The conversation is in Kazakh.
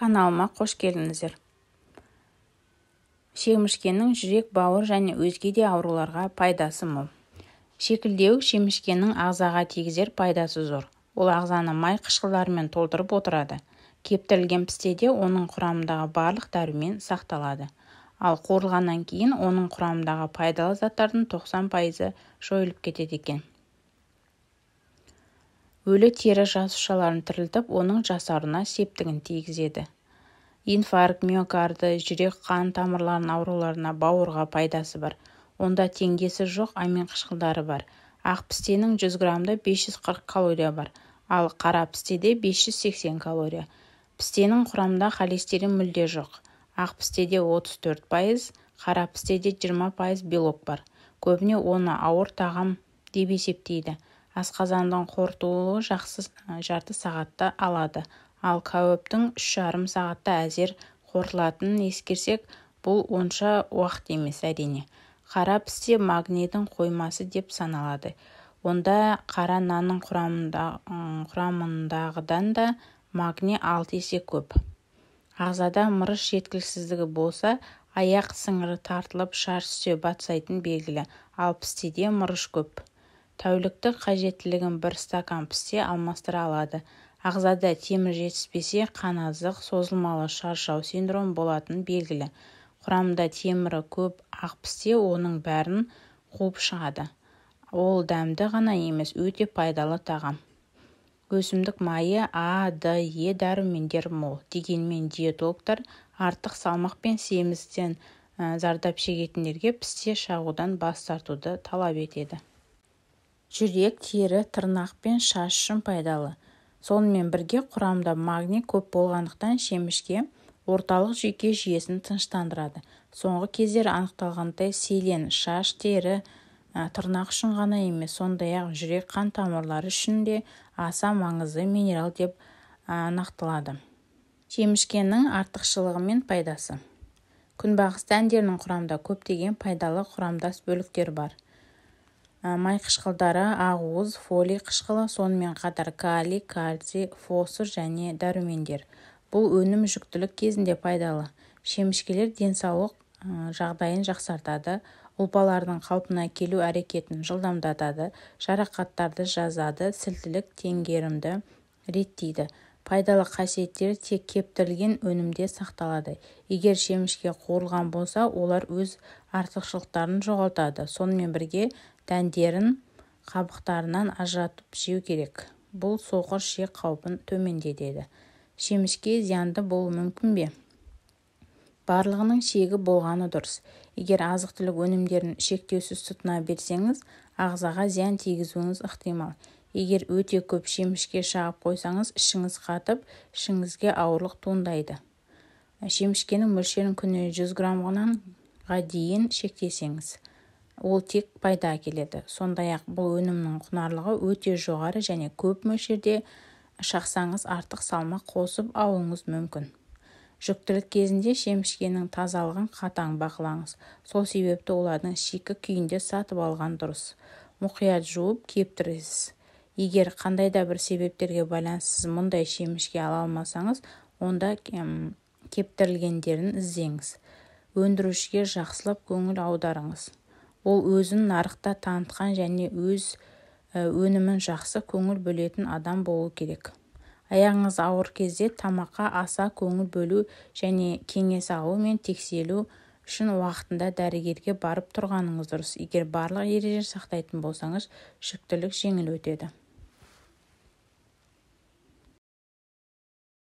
Каналыма қош келдіңіздер. Шемішкенің жүрек, бауыр және өзге де ауруларға пайдасы мол. Шекілдеуік шемішкенің ағзаға тигізер пайдасы зор. Ол ағзаны май қышқылдарымен толтырып отырады. Кептірілген пістеде оның құрамындағы барлық дәрумен сақталады. Ал қуырылғаннан кейін оның құрамындағы пайдалы заттардың 90%-ы жойылып кетеді екен. Өлі тері жасушаларын тірілтіп, оның жасаруына септігін тигізеді. Инфаркт, миокарды, жүрек қан тамырларының ауруларына, бауырға пайдасы бар. Онда теңдесі жоқ амин қышқылдары бар. Ақ пістенің 100 граммда 540 калория бар, ал қара пістеде 580 калория. Пістенің құрамында холестерин мүлде жоқ. Ақ пістеде 34%, қара пістеде 20% белок бар. Көбіне оны ауыр тағам деп есептейді. Асқазандың қорытылуы жақсы жарты сағатта алады, ал кәуаптың 3,5 сағатта әзер қорытылатынын ескерсек, бұл онша уақыт емес, әрине. Қара пісте магнийдің қоймасы деп саналады. Онда қара нанның құрамындағыдан да магний 6 есе көп. Ағзада мырыш жеткіліксіздігі болса, аяқ сіңірі тартылып, шаш түсе батсайтын белгілі, ал пістеде мырыш көп. Тәуліктік қажеттілігін бір стакан пісте алмастыра алады. Ағзада темір жетіспесе, қан аздық, созылмалы шаршау синдромы болатыны белгілі. Құрамында темірі көп ақ пісте оның бәрін қуып шығады. Ол дәмді ғана емес, өте пайдалы тағам. Өсімдік майы А, Д, Е дәрумендері мол. Дегенмен диетологтар артық салмақ пен семіздіктен зардап шегетіндерге пісте шағудан бас тартуды талап етеді. Жүрек, тері, тырнақ пен шаш үшін пайдалы. Сонымен бірге құрамында магний көп болғандықтан шемішке орталық жүйке жүйесін тыныштандырады. Соңғы кездері анықталғандай, селен шаш, тері, тырнақ үшін ғана емес, сондай-ақ жүрек қан тамырлары үшін де аса маңызды минерал деп нақтылады. Шемішкенің артықшылығы мен пайдасы. Күнбағыс дәндерінің құрамында көптеген пайдалы құрамдас бөліктер бар. Май қышқылдары, ақуыз, фолий қышқылы, сонымен қатар калий, кальций, фосфор және дәрумендер. Бұл өнім жүктілік кезінде пайдалы. Шемішкелер денсаулық жағдайын жақсартады, ұлпалардың қалпына келу әрекетін жылдамдатады, жарақаттарды жазады, сілтілік теңгерімді реттейді. Пайдалы қасиеттері тек кептірілген өнімде сақталады. Егер шемішке қуырылған болса, олар өз артықшылықтарын жоғалтады. Сонымен бірге дәндерін қабықтарынан ажыратып жеу керек. Бұл соқыр ішек қаупін төмендетеді. Шемішке зиянды болуы мүмкін бе? Барлығының шегі болғаны дұрыс. Егер азық-түлік өнімдерін шектеусіз тұтына берсеңіз, ағзаға зиян тигізуіңіз ықтимал. Егер өте көп шемішке шағып қойсаңыз, ішіңіз қатып, ішіңізге ауырлық туындайды. Шемішкенің мөлшерін күніне 100 граммнан дейін шектесеңіз, ол тек пайда әкеледі. Сондай-ақ бұл өнімнің құнарлығы өте жоғары және көп мөлшерде шақсаңыз артық салмақ қосып алуыңыз мүмкін. Жүктілік кезінде шемішкенің тазалығын қатаң бақылаңыз. Сол себепті олардың шикі күйінде сатып алған дұрыс. Мұқият жуып кептіресіз. Егер қандай да бір себептерге байланысты сіз мұндай шемішке ала алмасаңыз, онда кептірілгендерін іздеңіз. Өндірушіге жақсылап көңіл аударыңыз. Ол өзін нарықта танытқан және өз өнімін жақсы көңіл бөлетін адам болу керек. Аяғыңыз ауыр кезде тамаққа аса көңіл бөлу және кеңес алу мен тексерілу үшін уақытында дәрігерге барып тұрғаныңыз дұрыс. Егер барлық ереже сақтайтын болсаңыз, жүктілік жеңіл өтеді.